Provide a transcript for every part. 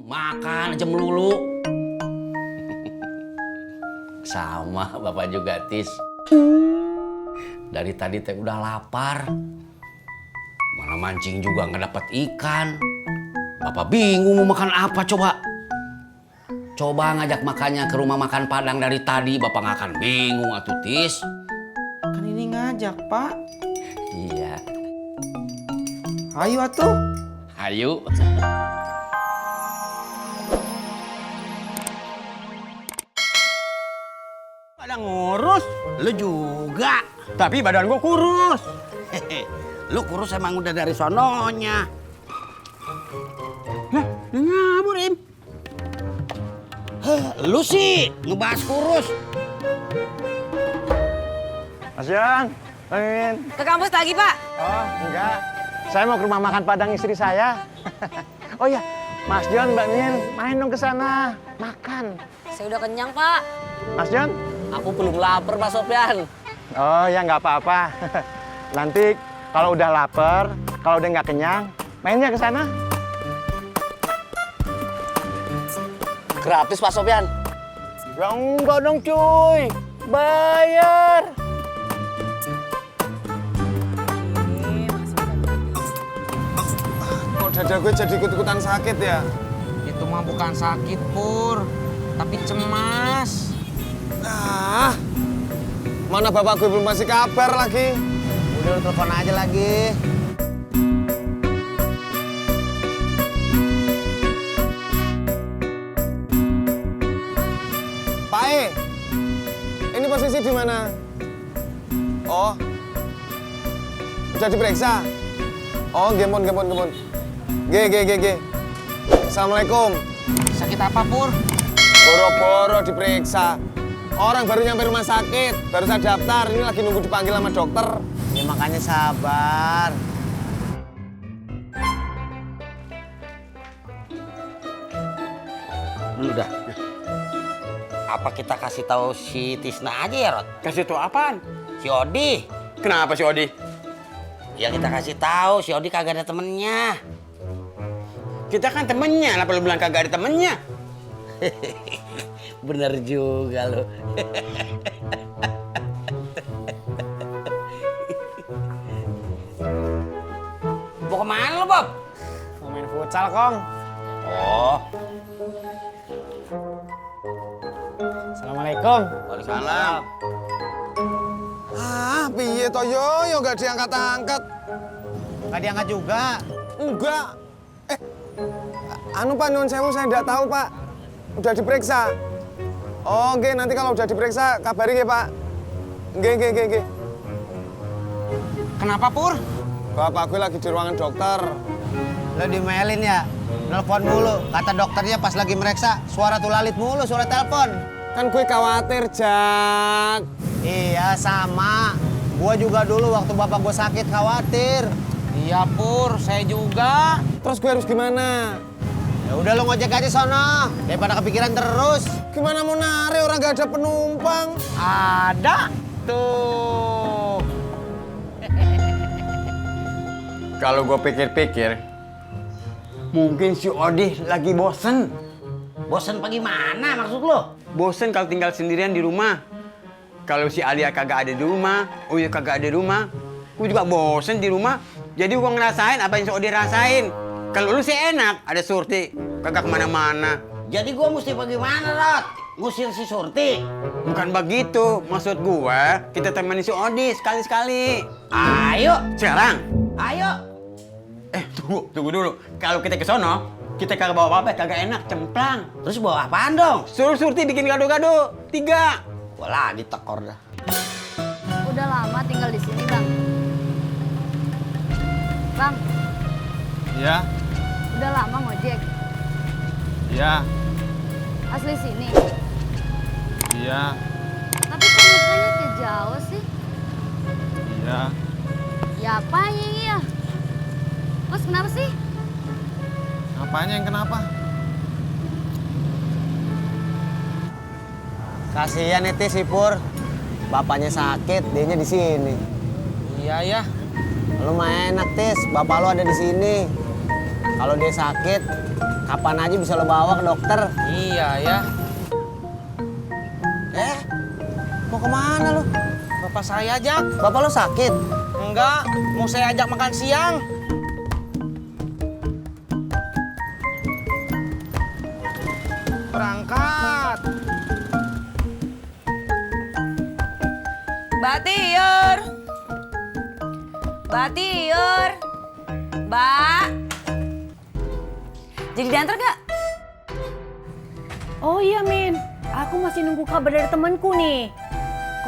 Makan aja melulu. Sama bapak juga, Tis. Dari tadi teh udah lapar. Mana mancing juga nggak dapat ikan. Bapak bingung mau makan apa coba. Coba ngajak makannya ke rumah makan Padang dari tadi. Bapak nggak akan bingung atuh, Tis. Kan ini ngajak, Pak. Iya. Ayo atuh. Ayo. Pada ngurus, Lu juga. tapi badan gua kurus. Lu kurus emang udah dari sononya. Lah, dia ngabur, Im. Lu sih ngebahas kurus. Mas Jan, Min. Ke kampus lagi, Pak? Oh, enggak. Saya mau ke rumah makan Padang istri saya. Oh iya, Mas Jon, Mbak Min, main dong ke sana. Makan. Saya udah kenyang, Pak. Mas Jon? Aku belum lapar, Pak Sopyan. Oh ya, nggak apa-apa. Nanti kalau udah lapar, kalau udah nggak kenyang, mainnya ke sana. Gratis, Pak Sopyan. Ya enggak dong, cuy. Bayar. Kok dada gue jadi ikut-ikutan sakit ya? Itu mah bukan sakit, Pur. Tapi cemas. Ah, mana bapak gue belum masih kabar lagi? Udah lu telepon aja lagi. Pak E, ini posisi di mana? Oh, udah diperiksa? Oh, gemon. G. Assalamualaikum. Sakit apa, Pur? Boro-boro diperiksa. Orang baru nyampe rumah sakit, baru saya daftar. Ini lagi nunggu dipanggil sama dokter. Ya makanya sabar. Lu dah. Apa kita kasih tahu si Tisna aja ya, Rod? Kasih tau apaan? Si Odi. Kenapa si Odi? Ya kita kasih tahu si Odi kagak ada temennya. Kita kan temennya, kenapa lu bilang kagak ada temennya? Bener juga lo. Mau kemana lo, Bob? Mau main futsal, Kong. Oh, Assalamualaikum. waalaikumsalam. Ah, piye toh yo nggak diangkat-angkat. Nggak diangkat juga. Enggak. Anu Pak, nyuwun sewu, saya enggak tahu, Pak. Udah diperiksa. Oh, nggih, nanti kalau udah diperiksa kabari nggih, Pak. Nggih. Kenapa, Pur? Bapak gue lagi di ruangan dokter. Lo dimelin ya? Nelpon mulu. Kata dokternya pas lagi meriksa, suara tulalit mulu, suara telepon. Kan gue khawatir, Jak. Iya, sama. Gua juga dulu waktu bapak gue sakit khawatir. Iya, Pur. Saya juga. Terus gue harus gimana? Ya udah lo ngojek aja sono. Daripada kepikiran terus. Gimana mau narik orang nggak ada penumpang? Ada. Tuh. Kalau gue pikir-pikir, mungkin si Odi lagi bosen. Bosen apa gimana maksud lo? Bosen kalau tinggal sendirian di rumah. Kalau si Alia kagak ada di rumah, Uya kagak ada di rumah, gue juga bosen di rumah. Jadi gue ngerasain apa yang si Odi rasain. Kalau lu sih enak, ada Surti, kagak kemana-mana. Jadi gua mesti bagaimana, Rod? Ngusir si Surti? Bukan begitu, maksud gue, kita temenin si Odi sekali-sekali. Ayo, Sekarang? ayo. Tunggu dulu. Kalau kita ke sono, kita kagak bawa apa-apa, kagak enak, cemplang. Terus bawa apaan dong? Suruh Surti bikin gado-gado, 3. Gua lagi tekor dah. Udah lama tinggal di sini, Bang. Bang, Ya, udah lama ngojek. ya, Asli sini. iya, Tapi kok mukanya kayak Jawa sih? iya. Ya apa ya? Mas kenapa sih? Apanya yang kenapa? Kasihan itu si Pur. Bapaknya sakit, dianya di sini. Iya, ya. Lu mah enak, Tis. Bapak lu ada di sini. Kalau dia sakit, Kapan aja bisa lo bawa ke dokter. Iya ya. Mau kemana lo? Bapak saya ajak. Bapak lo sakit? Enggak, mau saya ajak makan siang. Berangkat. Mbak Tiur. Mbak Tiur. Mbak. Jadi diantar gak? Oh iya, Min. Aku masih nunggu kabar dari temanku nih.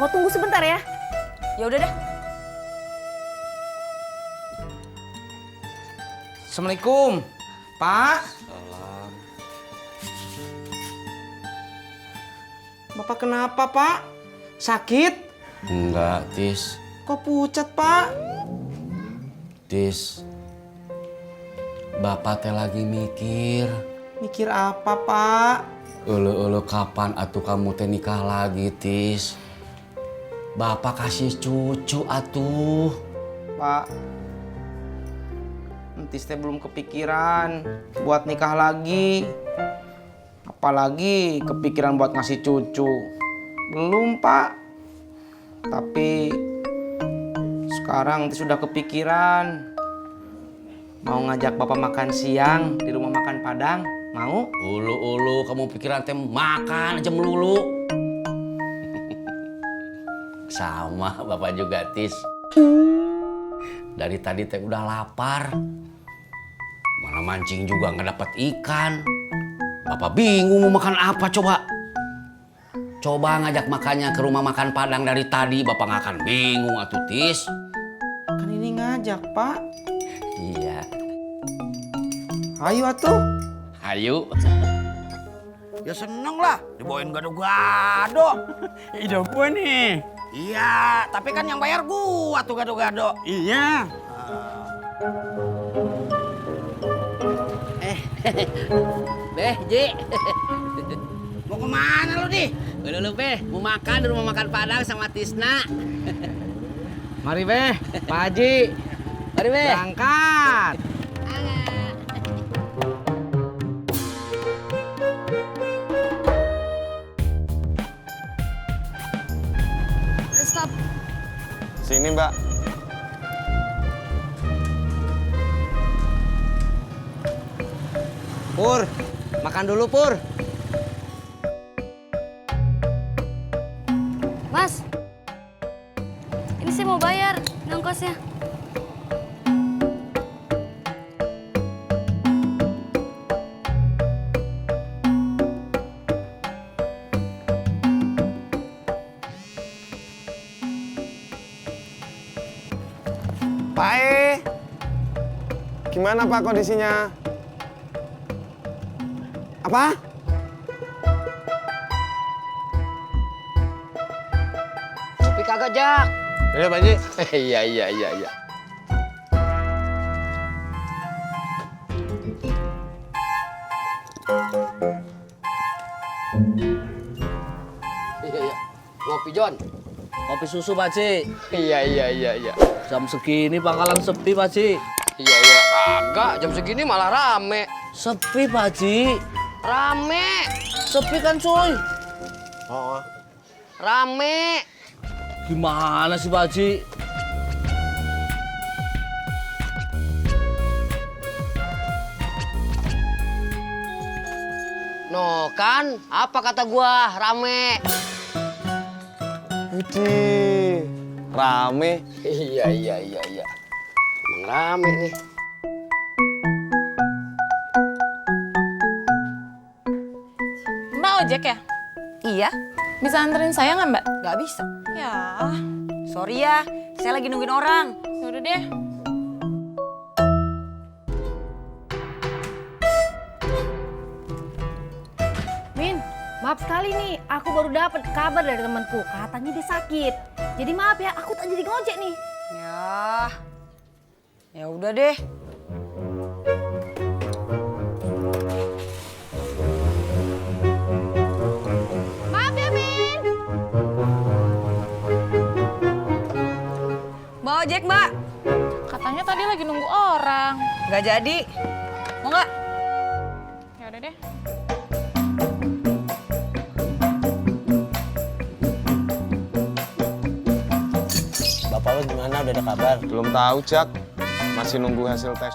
Kau tunggu sebentar ya. Ya udah dah. Assalamualaikum, Pak. Bapak kenapa, Pak? Sakit? Enggak, Tis. Kok pucat, Pak? Tis. Bapak teh lagi mikir. Mikir apa, Pak? Ulu kapan atuh kamu teh nikah lagi, Tis? Bapak kasih cucu atuh. Pak, entis teh belum kepikiran buat nikah lagi. Apalagi kepikiran buat ngasih cucu. Belum, Pak. Tapi sekarang entis sudah kepikiran. Mau ngajak Bapak makan siang di rumah makan Padang. Mau? Ulu kamu pikiran teh makan aja melulu. Sama Bapak juga, Tis. Dari tadi teh udah lapar. Mana mancing juga nggak dapat ikan. Bapak bingung mau makan apa coba. Coba ngajak makannya ke rumah makan Padang dari tadi. Bapak nggak akan bingung atuh, Tis. Kan ini ngajak, Pak. Iya. Ayo atuh. Ayo. Ya seneng lah, dibawain gado-gado. Ide gue nih. Iya, tapi kan yang bayar gua tuh gado-gado. Iya. Beh, Ji. Mau kemana lu, Di? Udah lu, Beh. Mau makan di rumah makan Padang sama Tisna. Mari, Beh. Pak Haji. Mari, Beh. Berangkat. Stop. Sini, Mbak. Pur, makan dulu, Pur. Mas. Ini saya mau bayar ongkosnya. Pak E, gimana Pak kondisinya? Apa? Kopi kagak, Jak. Iya Pak Ji. Iya. Kopi, John. Kopi susu, Pak Haji. Iya. Jam segini pangkalan sepi, Pak Haji. Iya, kagak. Jam segini malah rame. Sepi, Pak Haji. Rame. Sepi kan, coy. Oh. Rame. Gimana sih, Pak Haji? No, kan? Apa kata gua? Rame. Widih, rame. Iya. Emang rame nih. Mbak ojek ya? Iya. Bisa anterin saya nggak Mbak? Gak bisa. Ya, Sorry ya, saya lagi nungguin orang. yaudah deh. Min, maaf sekali nih. Aku baru dapat kabar dari temanku. Katanya dia sakit. Jadi maaf ya, aku tak jadi ngojek nih. Ya udah deh. Maaf ya, Min. Mbak ojek, Mbak. Katanya tadi lagi nunggu orang. Gak jadi. Mau nggak? Bapak lu gimana? Udah ada kabar? Belum tahu, Jak. Masih nunggu hasil tes.